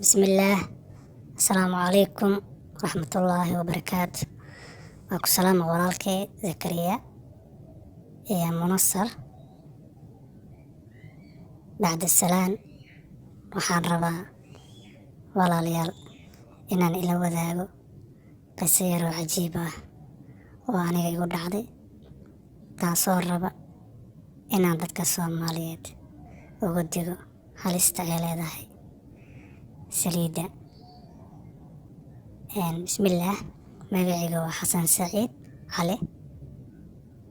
Bismillaah. Asalaamu calaykum waraxmatullaahi wabarakaatu. Waa ku salaama walaalkay Zakariya iyo Munasar. Bacda salaan, waxaan rabaa, walaalayaal, inaan ila wadaago qiso yaroo cajiib ah oo aniga igu dhacday, taasoo raba inaan dadka Soomaaliyeed uga digo halista ay leedahay saliidda. Bismillaah, magacayga waa Xasan Saciid Cali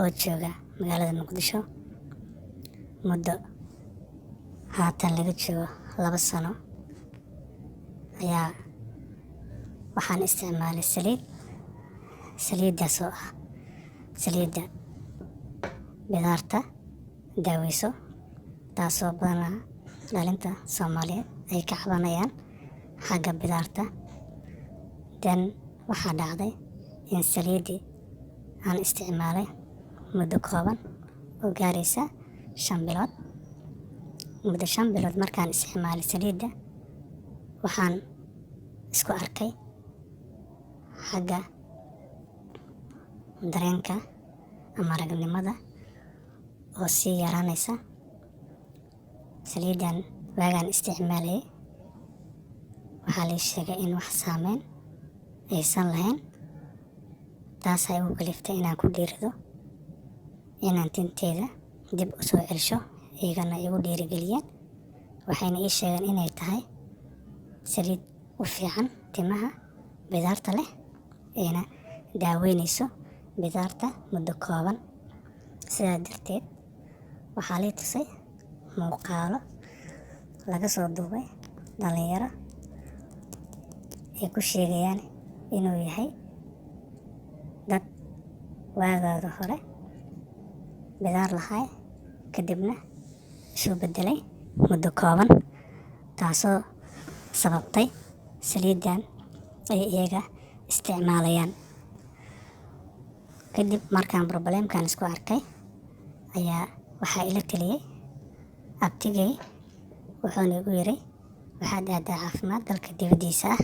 oo jooga magaalada Muqdisho. Muddo haatan laga joogo 2 sano ayaa waxaan isticmaalay saliid, saliiddaas oo ah saliidda bidaarta daaweyso, taasoo badanaa dhalinta Soomaaliyeed ay ka cabanayaan xagga bidaarta. Dan waxaa dhacday in saliiddii aan isticmaalay muddo kooban oo gaaraysa 5 bilood. Muddo 5 bilood markaan isticmaalay saliidda, waxaan isku arkay xagga dareenka ama aragnimada oo sii yaraanaysa. Saliiddan waagaan isticmaalayay waxaa lii sheegay in wax saameyn aysan lahayn. Taas ay igu kaliftay inaan ku dhiirido inaan tinteeda dib u soo celsho, iyagana igu dhiirigeliyeen. Waxayna ii sheegeen inay tahay saliid u fiican timaha bidaarta leh, ayna daaweynayso bidaarta muddo kooban. Sidaa darteed waxaa lii tusay muuqaalo laga soo duubay dhalinyaro ay ku sheegayaan inuu yahay dad waagooda hore bidaar lahay, kadibna isu bedelay muddo kooban, taasoo sababtay saliidan ay iyaga isticmaalayaan. Kadib markaan problemkan isku arkay ayaa waxaa ila taliyey abtigay, wuxuuna igu yiri, "Waxaad aadaa caafimaad dalka dibadiisa ah."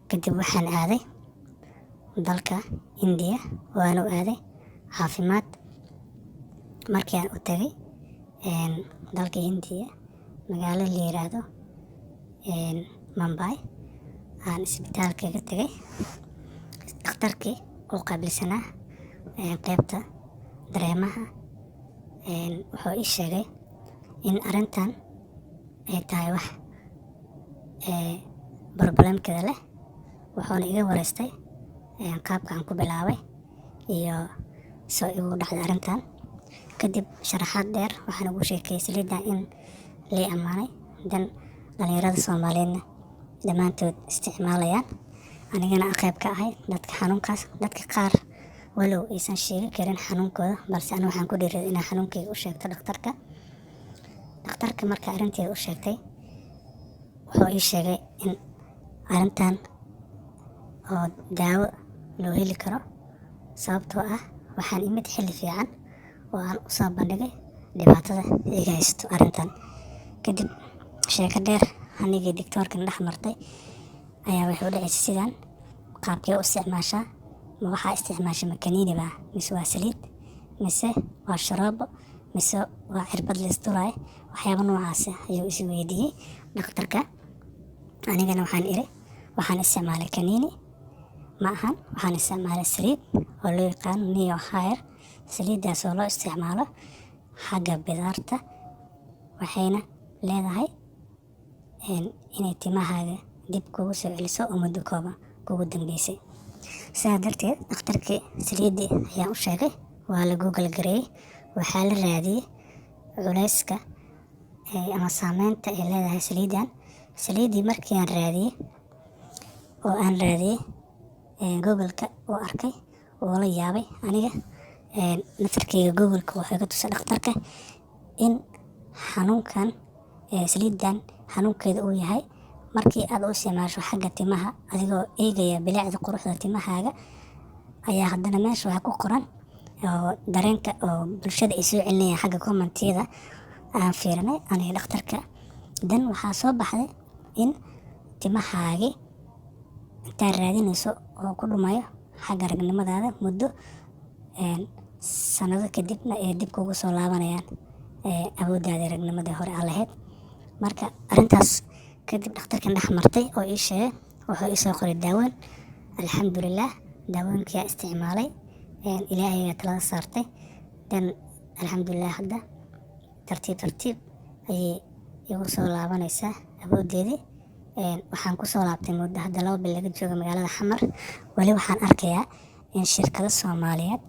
Kadib waxaan aaday dalka Indiya, waana u aaday caafimaad. Markii aan u tagay dalka Hindiya, magaalo la yiraahdo Mumbai, aan isbitaalka ka tagay, dhakhtarkii u qaabilsanaa qaybta dareemaha wuxuu ii sheegay in arrintan ay tahay wax problemkeeda leh. Wuxuuna iga wareystay qaabka aan ku bilaabay iyo soo igu dhacday arrintan. Kadib sharaxaad dheer waxaan ugu sheekeeyey saliidan in lii ammaanay, dan dhalinyarada Soomaaliyeedna dhammaantood isticmaalayaan, anigana aan qayb ka ahay dadka xanuunkaas. Dadka qaar walow aysan sheegi karin xanuunkooda, balse aniga waxaan ku dhiiriday inaan xanuunkayga u sheegto dhakhtarka. Dhakhtarka marka arrinteeda u sheegtay, wuxuu ii sheegay in arrintan oo daawo loo heli karo, sababtoo ah waxaan imid xilli fiican oo aan usoo bandhigay dhibaatada iga haysto arrintan. Kadib sheeko dheer anigii doctoorkan dhex martay ayaa waxay u dhacaysay sidaan: "Qaabkee u isticmaashaa? Ma waxaa isticmaasha ma kaniini baa, mise waa saliid, mise waa sharoobo, mise waa cirbad la isduraayo?" Waxyaaba noocaas ayuu is weydiiyey dhakhtarka. Anigana waxaan iri, "Waxaan isticmaalay kaniini ma ahan, waxaan isticmaalay saliid oo loo yaqaano Neo Hair, saliiddaas oo loo isticmaalo xagga bidaarta, waxayna leedahay inay timahaaga dib kugu soo celiso oo muddo kooban kugu dambeysay." Sidaa darteed dhakhtarkii saliiddii ayaan u sheegay. Waa la Google gareeyey, waxaa la raadiyey culayska ama saameynta ay leedahay saliiddan. Saliiddii markii aan raadiyey oo aan raadiyey Google-ka, uu arkay, wuu la yaabay. Aniga naftarkeyga Google-ka wuxuu iga tusay dhakhtarka in xanuunkan saliiddan xanuunkeeda uu yahay markii aad u isticmaasho xagga timaha adigoo eegaya bilicda quruxda timahaaga, ayaa haddana meesha waxaa ku qoran oo dareenka oo bulshada ay soo celinayaan xagga commentiyada aan fiirinay aniga dhakhtarka. Dan waxaa soo baxday in Timahaagi intaad raadinayso oo ku dhumayo xagga ragnimadaada muddo sanado kadibna ay dib kugu soo laabanayaan awooddaadii ragnimadii hore aa lahayd. Marka arrintaas kadib dhakhtarkan dhex martay oo ii sheegay, wuxuu ii soo qoray daawoon. Alxamdulilah, daawooyinkii aa isticmaalay, Ilaahay ayaa talada saartay. Dan alxamdulilah, hadda tartiib tartiib ayay igu soo laabanaysaa awooddeedii. Waxaan kusoo laabtay muddo hadda 2 bil laga joogo magaalada Xamar. Weli waxaan arkayaa in shirkado Soomaaliyeed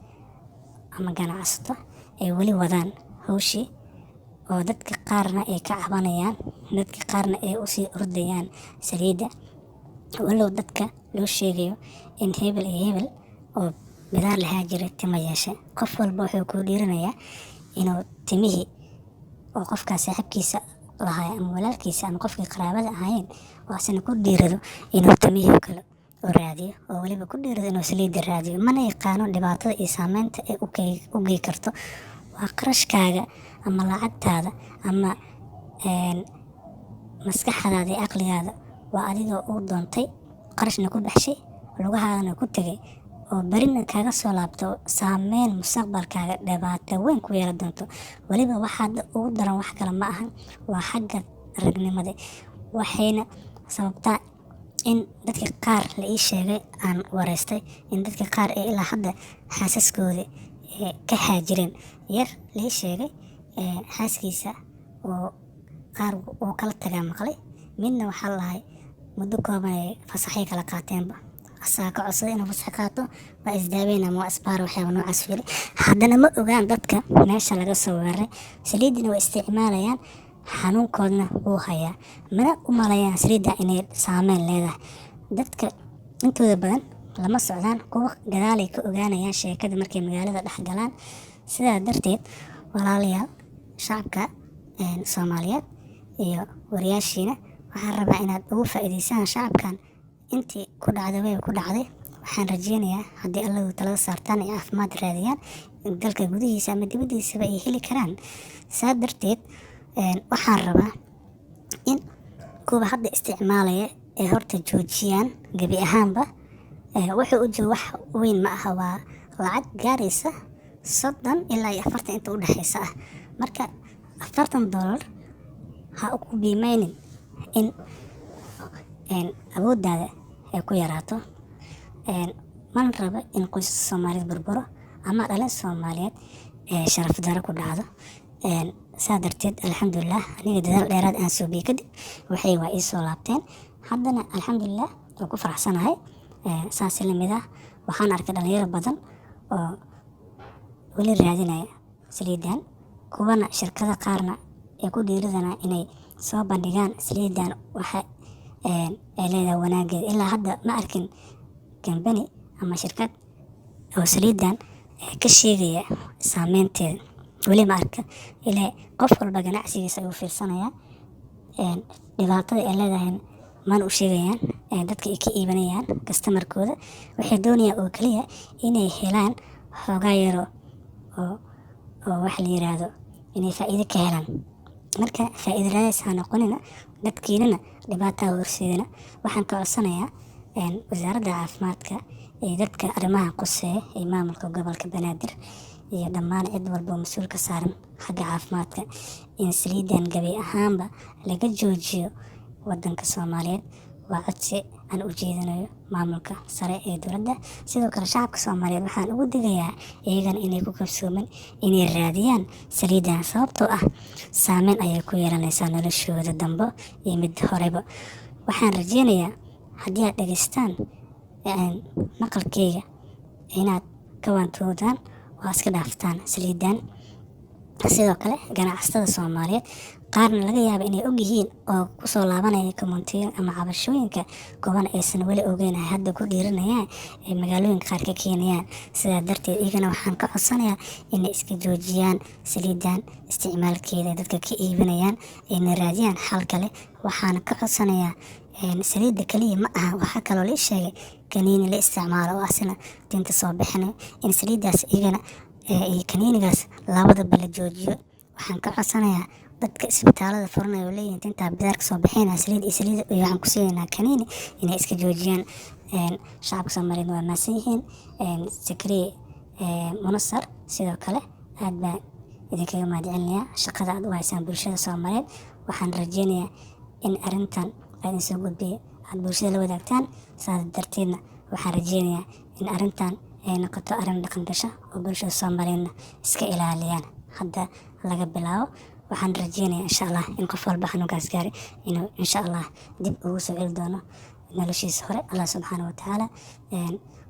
ama ganacsato ay weli wadaan hawshii, oo dadka qaarna ay ka cabanayaan, dadka qaarna ay usii ordayaan saliidda, walow dadka loo sheegayo in hebel iyo hebel oo bidaar lahaa jiray tima yeeshay. Qof walba wuxuu ku dhiiranayaa inuu timihii oo qofkaas saaxiibkiisa lahaa ama walaalkiisa ama qofkii qaraabada ahaayeen oo asana ku dhiirado inuu timihii kale oo raadiyo, oo weliba ku dhiirado inuu saliidda raadiyo. Mana yaqaano dhibaatada iyo saameynta ay u gey karto. Waa qarashkaaga ama lacagtaada ama maskaxdaada iyo aqligaada. Waa adigoo uu doontay, qarashna ku baxshay, lugahaadana ku tegay, oo berina kaaga soo laabto saameyn mustaqbalkaaga dhibaato weyn ku yeelan doonto. Weliba waxaad ugu daran wax kale ma ahan, waa xagga ragnimada. Waxayna sababtaa in dadka qaar la ii sheegay aan wareystay in dadka qaar ee ilaa hadda xaasaskooda ka haajireen. Yar la ii sheegay xaaskiisa oo qaar uu kala tagaa maqlay. Midna waxaa lahay muddo kooban ay fasaxay kala qaateenba, asaga ka codsaday inuu fasax qaato, waa isdaaweyn ama waa isbaar, waxyaaba noocaas fiiri. Haddana ma ogaan dadka meesha laga soo weeraray. Saliidina way isticmaalayaan, xanuunkoodna wuu hayaa, mana u malayaan saliidda inay saameyn leedahay. Dadka intooda badan lama socdaan, kuwa gadaalay ka ogaanayaan sheekada markay magaalada dhex galaan. Sidaa darteed, walaalayaal, shacabka Soomaaliyeed iyo wariyaashiina, waxaan rabaa inaad ugu faa'iidaysaan shacabkan. Intii ku dhacday way ku dhacday. Waxaan rajeynayaa haddii Allahu talada saartaan ay caafimaad raadiyaan, in dalka gudihiisa ama dibaddiisaba ay heli karaan. Saa darteed waxaan rabaa in kuwa hadda isticmaalaya ay horta joojiyaan gebi ahaanba. Wuxuu u joogo wax weyn ma aha, waa lacag gaaraysa 30 ilaa iyo 40 inta u dhexaysa ah. Marka $40 ha ku biimeynin in awooddaada ay ku yaraato. Mana rabo in qoysaska Soomaaliyeed burburo ama dhalin Soomaaliyeed ee sharaf daro ku dhacdo. Saa darteed, alxamdulilah, aniga dadaal dheeraad aan suubiyey kadib waxay waa ii soo laabteen. Haddana alxamdulilah, waan ku faraxsanahay. Saas lamid ah waxaan arkay dhalinyaro badan oo weli raadinaya saliidan, kuwana shirkado qaarna ay ku dhiiridanaa inay soo bandhigaan saliidan waxa ay leedahay wanaageeda. Ilaa hadda ma arkin kambani ama shirkad oo saliidan ka sheegaya saameynteeda, weli ma arka. Ilaa qof walba ganacsigiisa ayuu fiirsanayaa, dhibaatada ay leedahay mana u sheegayaan dadka ay ka iibanayaan customerkooda. Waxay doonayaan oo kaliya inay helaan xoogaa yaro oo wax la yiraahdo inay faa'iido ka helaan. Marka faa'iido raadis ha noqonina, dadkiinana dhibaataa horseedina. Waxaan ka codsanayaa wasaaradda caafimaadka iyo dadka arrimaha quseeya ee maamulka gobolka Banaadir iyo dhammaan cid walba oo mas-uul ka saaran xagga caafimaadka in saliidan gabi ahaanba laga joojiyo wadanka Soomaaliyeed. Waa codsi aan u jeedinayo maamulka sare ee dowladda. Sidoo kale shacabka Soomaaliyeed waxaan ugu digayaa iyagana inay ku kalsoomin inay raadiyaan saliidan, sababtoo ah saameyn ayay ku yeelanaysaa noloshooda dambe iyo mid horeba. Waxaan rajeynayaa haddii aad dhegeystaan maqalkeyga inaad ka waantoodaan oo iska dhaaftaan saliidan. Sidoo kale ganacsatada Soomaaliyeed qaarna laga yaaba inay ogyihiin oo kusoo laabanaya commentiyo ama cabashooyinka, kuwana aysan weli ogeyn ay hadda ku dhiiranayaan ay magaalooyinka qaar ka keenayaan. Sidaa darteed iyagana waxaan ka codsanayaa inay iska joojiyaan saliidan isticmaalkeeda ay dadka ka iibinayaan, ayna raadiyaan xal kale. Waxaana ka codsanayaa, saliidda kaliya ma aha, waxaa kaloo la ii sheegay kaniini la isticmaalo oo asina tinta soo bixinayo, in saliiddaas iyagana iyo kaniinigaas labadaba la joojiyo. Waxaan ka codsanayaa Dadka isbitaalada furanaya oo leeyihiin tintaa bidaarka soo bixinaa, saliid iyo saliid iyo waxaan ku siinaynaa kaniini, inay iska joojiyaan. Shacabka Soomaaliyeed waa mahadsan yihiin. Sakriye Munasar, sidoo kale aad baan idinkaga mahadcelinayaa shaqada aad u haysaan bulshada Soomaaliyeed. Waxaan rajeynayaa in arrintan aad idin soo gudbiyay aad bulshada la wadaagtaan. Saas darteedna waxaan rajeynayaa in arrintan ay noqoto arrin dhaqan gasha oo bulshada Soomaaliyeedna iska ilaaliyaan hadda laga bilaabo. Waxaan rajeynayaa, insha Allah, in qof walba xanuunkaas gaaray inuu, insha Allah, dib ugu soo celi doono noloshiisa hore Allah subxaana wa tacaala.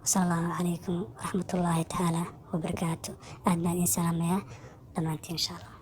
Wasala allahu calaykum waraxmatullaahi tacaala wabarakaatu. Aad baan idin salaamayaa dhammaantiin, insha Allah.